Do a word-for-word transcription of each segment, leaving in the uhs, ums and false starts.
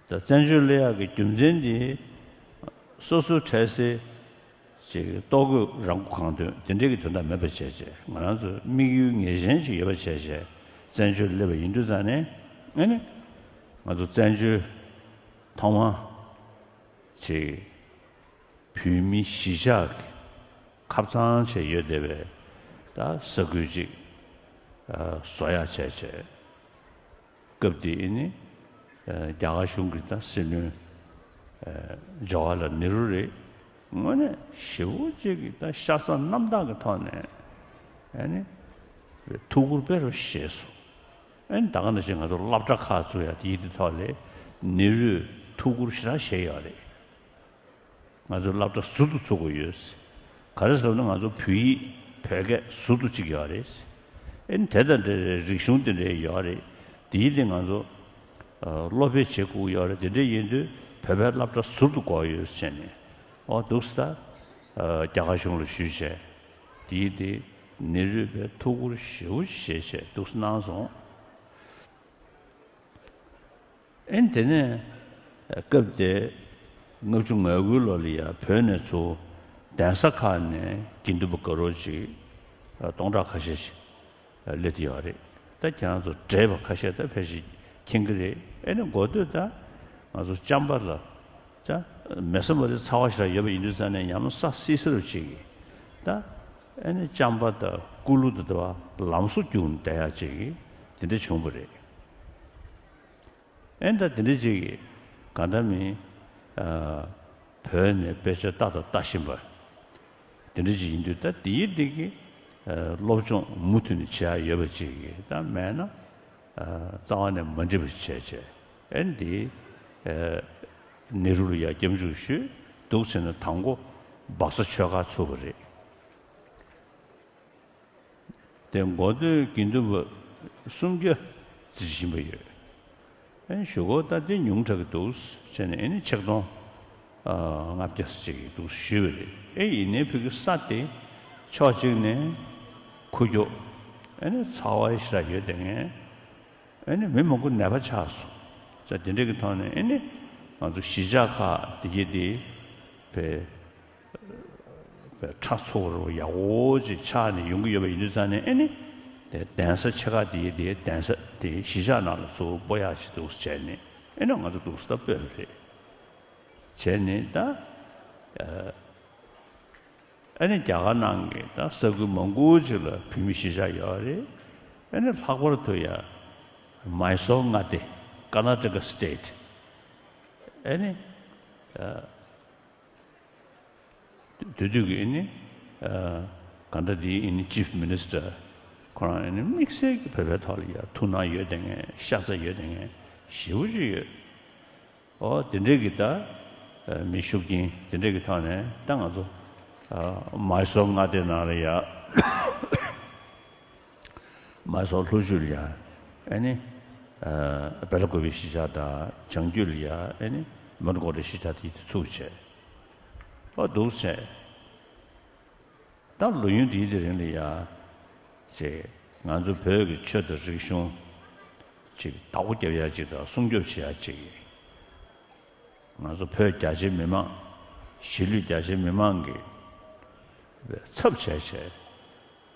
ད་བཙན་བྱོལ་སླེབས་ཡག་གི་རྒྱུ་མཚན་དེ་སོ་སོའི་འཕྲལ་སེལ་ཅིག་ལྟོ་གོས་རང་མགོ་གང་ཐོན་དེ་འདྲའི་གི་དོན་དག་མེད་པ་བྱས་བྱས། ང་རང་ཚོ་དམིགས་ཡུལ་ངེས་ཅན་ཅིག་ཡོད་པ་བྱས་བྱས་བཙན་བྱོལ་སླེབས་པ་ཡིན་དུས་ཙང་ནས། ཨ་ནི་ང་ཚོ་བཙན་བྱོལ་ཐོག་མ་ཅིག་བོད་མི་གཞིས་ཆགས་ཀྱི་ཁབ་གཙང་བྱས་ཡོད་བསྡད་པའི་ད་ས་ཁུལ་ཅིག་ཨ་བཟོ་ཡག་བྱས་བྱས། སྐབས་དེ་ཨེ་ནི་ཨ་རྒྱ་གར་གཞུང་གི་ད་སྲིད་བློན་ཨ་ཇ་ཝ་ཧར་ལཱལ་ནེ་རུ་རེད། དངོས་གནས་ཞེ་པོ་ཅིག་གི་ད་ཤ་ཚ་རྣམ་དག་གི་ཐོག་ནས་ཨེ་ནི་ཐུགས་ཁུར་དཔེ་རུ་བཞེས་སོང་། ཨེ་ནི་ད་ག་ནང་བཞིན་ང་ཚོ་སློབ་གྲྭ་ཁག་བཙུགས་ཡག་དེའི་དེ་ཐོག་ལ་ནེ་རུས་ཐུགས་ཁུར་ཞེ་དྲག་བཞེས་ཡོད་རེད། ང་ཚོས་སློབ་གྲྭ་ཟུར་དུ་ཚུགས་དགོས་ཡོད། ག་རེ་ཟེར་ན་ང་ཚོ་བོད་ཡིག་བོད་སྐད་ཟུར་དུ་གཅིག་ཡོད་རེད། ཨེ་ནི་དེ་དང་འབྲེལ་བའི་རིག་གཞུང་དེ་འདྲ་ཡོད་རེད། དེའི་སྟེང་ང་ཚོ་ཨ་སློབ་སྤེལ་བྱེད་དགོས་ཡོད་རེད། དེ་འདྲ་ཡིན་དུས་བོད་པའི་སློབ་གྲྭ་ཟུར་དུ་དགོས་ཡོད་ཟེར་ནས། ཨོ་འདུག་སེ་ད་ཨ་རྒྱ་གར་གཞུང་ལ་ཞུས་བྱས། དེའི་སྟེང་ནེ་རུས་པས་ཐུགས་ཁུར་ཞེ་པོ་བཞེས་བྱས་འདུག་སེ་གནང་སོང་། ཨེ་ནི་དེ་ནས་སྐབས་དེ་ལྔ་བཅུ་ང་དགུའི་ལོ་ལ་ཡ་བོད་ནས་ཚུར་གདན་ས་ཁག་ནས་དགེ་འདུན་པ་དགའ་རབ་ཅིག་སྟོང་ཕྲག་ཁ་ཤས་ཤིག་སླེབས་ཏེ་ཡོད་རེད། ད་ཁྱེད་རང་ཚོ་འབྲེལ་བ་ཁ་ཤས་ད་ཕལ་ཆེར་མཁྱེན་གྱི་རེད། ཨེ་ནི་འགོ་སྟོད་ད་ང་ཚོ་ཅམ་པ་ལ་ཅ་མེ་ས་མ་རི་ཚ་བ་ཞིག་ཡོད་པ་ཡིན་དུས་ཙང་ནས་ཡང་ན་ས་བསིལ་ས་རུ་ཅིག་གི་ད་ཨེ་ནི་ཅམ་པ་དང་ཀུ་ལུ་དང་དེ་བ་ལམ་བཟོ་རྒྱུགས་ནས་བསྡད་ཡག་ཅིག་གི་དེ་འདྲ་བྱུང་བ་རེད། ཨེ་ད་དེ་འདྲ་ཅིག་གིས་གང་ལྟར་མིན་ཨ་བོད་ནས་དཔེ་ཆ་ལྟ་དང་ལྟ་བཞིན་པ་དེ་འདྲ་ཅིག་ཡིན་དུས། ད་དེའི་སྟེང་གི་ཨ་སློབ་སྦྱོང་མུ་མཐུད་ནས་བྱེད་ཡག་ཡོད་པ་ཅིག་གིས་ད་མེད་ན་ཨ་རྩ་བ་ནས་མ་འགྲིག་པ་ཞིག་བྱས་བྱས། ཨེ་འདི་ཨ་ནེ་རུ་ལ་ཡ་སྐྱབས་འཇུག་ཞུས། འདུག་ཟེར་ན་དང་པོ་སྦག་ས་ཆོས་སྒར་ཚུགས་པ་རེད། དེ་འགོ་སྟོད་དགེ་འདུན་པ་སུམ་བརྒྱ་རྩིས་བཞིན་པ་ཡོད། ཨེ་ཞུ་སྒོ་ད་དེ་ཉུང་དྲགས་ཀྱི་འདུག་བྱས་ནས། ཨེ་ནི་ཆིག་སྟོང་ཨ་ལྔ་བརྒྱ་ཙམ་ཅིག་འདུག་ཞུས་པ་རེད། ཨེ་ཡིན་ནའི་ཕ་གི་ས་དེ་ཕྱོགས་གཅིག་ནས་ཁུག་ཀྱོག་ཨེ་ནི་ཚ་བ་ཞེ་དྲག་ཡོད་དེ་ངས། ཨེ་ནི་མི་མང་པོ་ནད་པ་ཆགས་སོང་། ཙང་དེ་འདྲ་གི་ཐོག་ནས་ཨེ་ནི་ང་ཚོ་གཞིས་ཆགས་ཁག་དེ་གི་དེ་བས་ཕྲ་ཚུགས་རུ་ཡག་པོ་ཅིག་ཆགས་ནས་ཡོང་གི་ཡོད་པ་ཡིན་དུས་ཙང་ནས། ཨེ་ནི་དེ་གདན་ས་ཆེ་ཁག་དེ་གི་དེ་གདན་ས་དེ་གཞིས་ཆགས་ནང་ལ་ཚུར་སྤོ་ཡག་ཅིག་འདུག་བྱས་ནས། ཨེ་ནི་ང་ཚོ་འདུག་སེ་ད་སྤོས་པ་རེད། བྱས་ནས་ད་ཨ་ཨ་ནི་རྒྱ་གར་ནང་གི་ད་ས་ཁུལ་མང་པོ་ཅིག་ལ་བོད་མི་གཞིས་ཆགས་ཡོད་རེད། ཨ་ནི་ལྷག་པར་དུ་ཡ་མཱི་སོར་མངའ་སྡེ། Karnataka State། ཨ་ནི་ཨ་དེ་དུས་ཀྱི་ཨ་ནི་ཨ་ག་འདྲ་དེའི་ཨ་ནི་Chief Minister ཁོ་རང་ཨ་ནི་དམིགས་བསལ་གྱི་བོད་པའི་ཐོག་ལ་ཡ་ཐུགས་སྣང་ཡོད་དེ་ངས། ཤ་ཚ་ཡོད་དེ་ངས་ཞེ་པོ་ཅིག་ཡོད། ཨོ་དེ་འདྲས་ཀྱི་ད་ཨ་མི་ཤུགས་རྐྱེན་དེ་འདྲས་ཀྱི་ཐོག་ནས་ད་ང་ཚོ་ཨ་མཱི་སོར་མངའ་སྡེ་ནང་ལ་ཡ་མཱི་སོར་ལྷོ་རྒྱུད་ལ་ཡ་ཨ་ནི་ཨ་སྦེ་ལ་ཀུ་པེ་གཞིས་ཆགས་དང་། བྱང་རྒྱུད་ལ་ཡ་ཨ་ནི་མོན་གྷོ་གི་གཞིས་ཆགས་དེ་དེ་ཚུགས་བྱས། ཨོ་འདུག་བྱས། ད་ལོ་ཡུན་དེའི་དེ་རིང་ལ་ཡ་ཅེ་ང་ཚོ་བོད་ཀྱི་ཆོས་དང་རིག་གཞུང་ཅིག་བདག་པོ་རྒྱབ་ཡ་ཅིག་དང་སྲུང་སྐྱོབ་བྱེད་ཡ་ཅིག་ང་ཚོ་བོད་རྒྱ་ཆེའི་མི་མང་། གཞིས་ལུས་རྒྱ་ཆེའི་མི་མང་གི་ཚབ་བྱས་བྱས་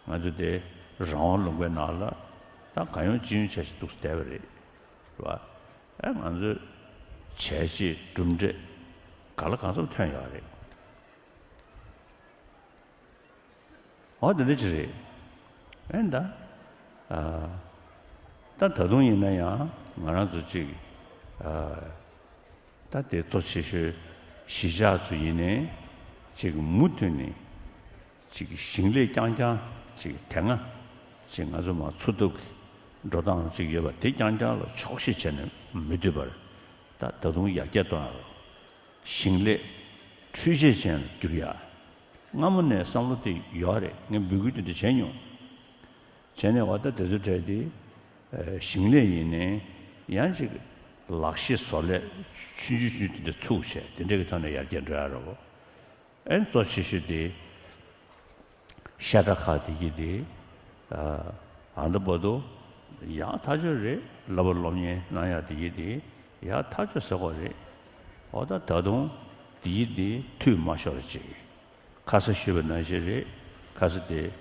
ང་ཚོ་དེ་རང་དབང་ལུང་པའི་ནང་ལ་ད་གང་ཡོང་ཅི་ཡོང་བྱས་བྱས་འདུག་བསྡད་པ་རེད། རེད་བ། ཨ་ང་ཚོས་བྱས་རྗེས་གྲུབ་འབྲས་ག་ལ་གང་འཚམ་ཐོན་ཡོད་རེད། འོ་དེ་འདྲ་ཅིག་རེད། ཨེ་ད་ཨ་ད་ད་དུང་ཡིན་ན་ཡང་ང་རང་ཚོ་ཅིག་ཨ་ད་དེ་གཙོ་ཆེ་ཤོས་གཞིས་ཆགས་ཚོ་ཡིན་ནའི་ཅིག་མུ་མཐུད་ནས་ཅིག་ཞིང་ལས་རྐྱང་རྐྱང་ཅིག་དེ་སྔ་ཅིག་ང་ཚོ་མར་འཚོ་ཐབས་ཀྱི་འགྲོ་སྟངས་ཅིག་ཡོད་པ་དེ་རྐྱང་རྐྱང་ལ་ཆོག་ཤེས་བྱས་ནས་མི་སྡོད་པར། ད་ད་དུང་ཡར་རྒྱས་གཏོང་ཡ་རོགས། ཞིང་ལས་འཕྲུལ་ཆས་ཅན་ལ་བསྒྱུར་ཡ། སྔ་མོ་ནས་བསམ་བློ་དེ་ཡོད་རེད། ངས་འབོད་སྐུལ་དེ་འདྲ་བྱས་མྱོང་། བྱས་ནས་འོ་ད་དེ་ཚོ་གྲས་དེ་ཨ་ཞིང་ལས་ཡིན་ནའི་ཡང་ཅིག་ལག་ཤེས་བཟོ་ལས་ཆུང་ཆུང་ཆུང་དེ་འདྲ་ཚུགས་བྱས་དེ་འདྲ་གི་ཐོག་ནས་ཡར་རྒྱས་འགྲོ་ཡ་རེད་བོ། ཨེ་གཙོ་ཆེ་ཤོས་དེ་བཤད་གྲྭ་ཁག་དེ་གི་དེ་ཨ་ཨ་འདི་བར་དུ་ཡང་ཐག་ཆོད་རེད། བསླབ་པ་སློབ་གཉེར་གནང་ཡ་དེ་གི་དེ་ ཡ་ཐག་ཆོད་ཟེར་གོ་རེད། འོ་ད་ད་དུང་འདི་ཡིན་འདི་འཐུས་མ་ཤོར་ཅིག་ཁ་ས་ཞུས་པ་ནང་བཞིན་རེད། ཁ་ས་དེ་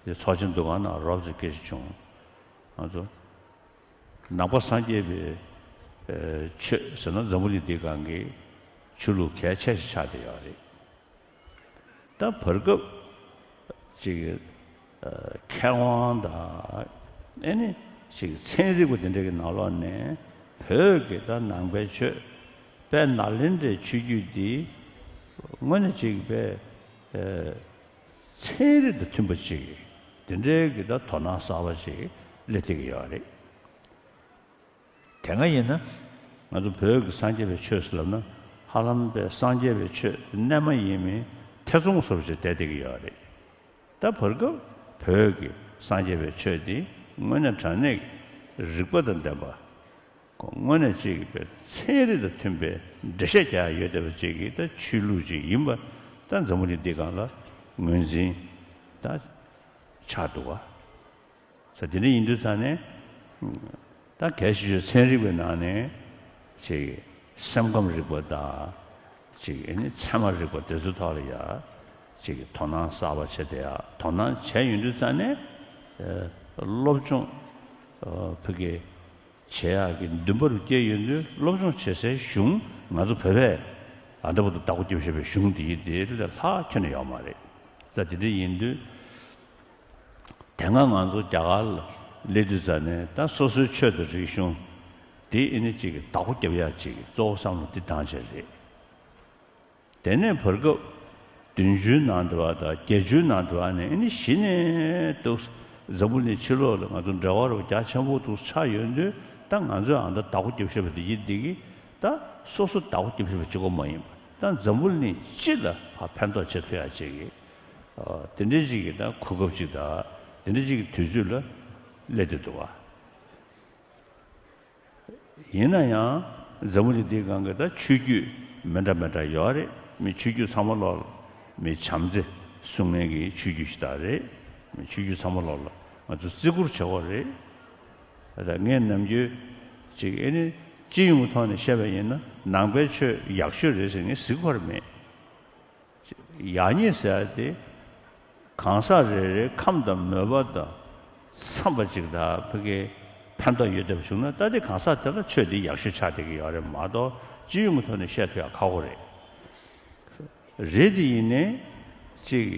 དེ་ཚོགས་ཆེན་འདུ་ཁང་ནང་རོབ་ཙམ་སྐད་ཆ་བྱུང་། ང་ཚོ་ནང་པ་སངས་རྒྱས་པའི་ཨེ་ཆོས་ཟེར་ན་འཛམ་བུ་གླིང་འདི་སྒང་གི་ཆོས་ལུགས་གལ་ཆེ་ཞིག་ཆགས་བསྡད་ཡོད་རེད། ད་བར་སྐབས་ཅིག་ཨ་མཁས་དབང་དང་ཨེ་ནི་ཅིག་ཚན་རིག་པ་དེ་འདྲ་གི་ནང་ལོགས་ནས་བོད་ཀྱི་ད་ནང་པའི་ཆོས་དཔལ་ནཱ་ལེནྡྲའི་ཆོས་བརྒྱུད་འདི་དངོས་གནས་ཅིག་དཔེ་ཨ་ཚན་རིག་དང་མཐུན་པ་ཅིག་དེ་འདྲའི་གི་ད་དོ་སྣང་གསར་པ་ཅིག་སླེབས་བསྡད་ཀྱི་ཡོད་རེད། དེ་སྔ་ཡིན་ན་ང་ཚོ་བོད་ཀྱི་སངས་རྒྱས་པའི་ཆོས་ཟེར་ལབ་ན་ཧ་ལམ་པའི་སངས་རྒྱས་པའི་ཆོས་རྣལ་མ་ཡིན་མིན་ཐེ་ཚོམ་བཟོ་འདྲ་ཅིག་བསྡད་བསྡད་ཀྱི་ཡོད་རེད། ད་བར་སྐབས་བོད་ཀྱི་སངས་རྒྱས་པའི་ཆོས་འདི་དངོས་གནས་དྲང་གནས་ཀྱི་རིགས་པ་དང་ལྡན་པ། དངོས་གནས་ཅིག་གི་ཚན་རིག་དང་མཐུན་པའི་འགྲེལ་བཤད་རྒྱག་ཡ་ཡོད་བསྡད་པ་ཅིག་གི་ད་ཆོས་ལུགས་ཅིག་ཡིན་པ་ད་འཛམ་བུ་གླིང་འདི་སྒང་ལ་ངོས་འཛིན་ད་ཆགས་འདུག་བ། ས་དེ་འདྲ་ཡིན་དུས་ཙང་ནས་ད་གལ་ཆེ་ཤོས་ཚན་རིག་པའི་ནང་ནས་ཅིག་སེམས་ཁམས་རིག་པ་དང་ཅིག་ཨ་ནི་ཚད་མ་རིག་པ་དེ་ཚོའི་ཐོག་ལ་ཡ་ཅིག་དོ་སྣང་གསར་པ་བྱས་ཏེ་ཡ་དོ་སྣང་བྱས་ཡོང་དུས་ཙང་ནས་ཨ་སློབ་སྦྱོང་ཨ་ཕ་གི་བྱེད་ཡག་གི་འདུན་པ་རུ་སྐྱེས་ཡོང་དུས་སློབ་སྦྱོང་བྱེད་སའི་གཞུང་ང་ཚོ་བོད་པས་ཨ་ད་བར་དུ་བདག་པོ་རྒྱབ་བཞག་པའི་གཞུང་འདི་ཡིན་དེ་ལས་ལྷག་ཁྱོན་ནས་ཡོད་མ་རེད། ས་དེ་འདྲ་ཡིན་དུས། དེ་སྔ་ང་ཚོ་རྒྱ་གར་ལ་སླེབས་དུས་ཙ་ནས་ད་སོ་སོའི་ཆོས་དང་རིག་གཞུང་དེ་ཨེ་ནི་གཅིག་གི་བདག་པོ་རྒྱབ་ཡག་ཅིག་གི་གཙོ་བོ་བསམ་བློ་འདི་བཏང་བྱས་རེད། དེ་ནས་བར་སྐབས་བདུན་ཅུའི་ནང་དུ་བ་དང་བརྒྱད་ཅུའི་ནང་དུ་བ་ནས་ཨེ་ནི་གཞི་ནས་འདུག་འཛམ་བུ་གླིང་ཕྱི་ལོགས་ལ་ང་ཚོ་འབྲེལ་བ་རུ་རྒྱ་ཆེན་པོ་འདུག་ཆགས་ཡོང་དུས་ད་ང་ཚོས་ཨ་ད་བདག་པོ་རྒྱབ་བཞག་པ་འདི་ཡིན་འདི་གི་ད་སོ་སོ་བདག་པོ་རྒྱབ་བཞག་པ་གཅིག་པོ་མ་ཡིན་པ་ད་འཛམ་བུ་གླིང་སྤྱི་ལ་ཕར་ཕན་ཐོགས་བྱེད་ཐུབ་ཡག་ཅིག་གི་ཨ་དེ་འདྲའི་ཅིག་གི་ད་གོ་སྐབས་ཅིག་དང་དེ་འདྲའི་ཅིག་གི་དུས་ཚོད་ལ་སླེབས་བསྡད་འདུག་བ། ཡིན་ན་ཡང་འཛམ་བུ་གླིང་འདིའི་སྒང་གི་ད་ཆོས་བརྒྱུད་མི་འདྲ་མི་འདྲ་ཡོད་རེད། མི་ཆོས་བརྒྱུད་ཚང་མ་ལོག་ལ་མི་བྱམས་བརྩེ་གསུང་མཁན་གྱི་ཆོས་བརྒྱུད་ཞིག་ད་རེད། མི་ཆོས་བརྒྱུད་ཚང་མ་ལོག་ལ་ང་ཚོ་བརྩི་བཀུར་བྱེད་དགོས་རེད། ད་ངས་ནམ་རྒྱུན་ཅིག་ཨེ་ནི་སྤྱི་ཡོངས་ཀྱི་ཐོག་ནས་བཤད་པ་ཡིན་ན་ནང་པའི་ཆོས་ཡག་ཤོས་རེད་ཟེར་ངས་ཟེར་གྱི་ཡོད་རེད་མེད། ཡག་ཉེས་ཟེར་ཡ་དེ་གང་ཟག་རེ་རེའི་ཁམས་དང་མོས་པ་དང་འཚམས་པ་ཅིག་དང་ཕ་གིའི་ཕན་ཐོགས་ཡོད་བསྡད་པ་བྱུང་ན་ད་དེ་གང་ཟག་དེ་ལ་ཆོས་དེ་ཡག་ཤོས་ཆགས་བསྡད་ཀྱི་ཡོད་རེད་མ་གཏོགས་སྤྱི་ཡོངས་ཀྱི་ཐོག་ནས་བཤད་ཐུབ་ཡ་ཁག་པོ་རེད། རེད་དེ་ཡིན་ནའི་ཅིག་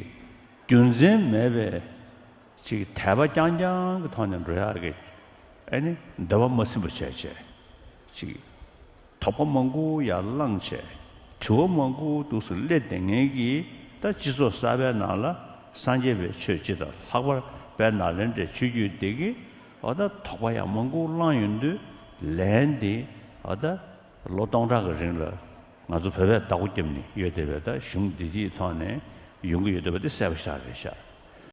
རྒྱུ་མཚན་མེད་པའི་ཅིག་དད་པ་རྐྱང་རྐྱང་གི་ཐོག་ནས་འགྲོ་ཡག་གི་ཨ་ནི་འདོད་པ་མ་ཚིམ་པ་བྱས་བྱས་ཅིག་དོགས་པ་མང་པོ་ཡར་བསླངས་བྱས་དྲི་བ་མང་པོ་འདུག་སེ་སླེབས་བསྡད་མཁན་གྱི་ད་སྤྱི་ཚོགས་གསར་པའི་ནང་ལ་སངས་རྒྱས་པའི་ཆོས་སྤྱི་དང་ལྷག་པར་དཔལ་ནཱ་ལེནྡྲའི་ཆོས་བརྒྱུད་འདི་གི་འོ་ད་དོགས་པ་ཡང་མང་པོ་བསླངས་ཡོང་དུས་ལན་འདི་འོ་ད་ལོ་སྟོང་ཕྲག་གི་རིང་ལ་ང་ཚོ་བོད་པས་བདག་པོ་བརྒྱབ་ནས་ཡོད་བསྡད་པའི་ད་གཞུང་འདི་དེའི་ཐོག་ནས་ཡོང་གི་ཡོད་བསྡད་པ་འདི་གསལ་པོ་ཤར་རེད་ཤག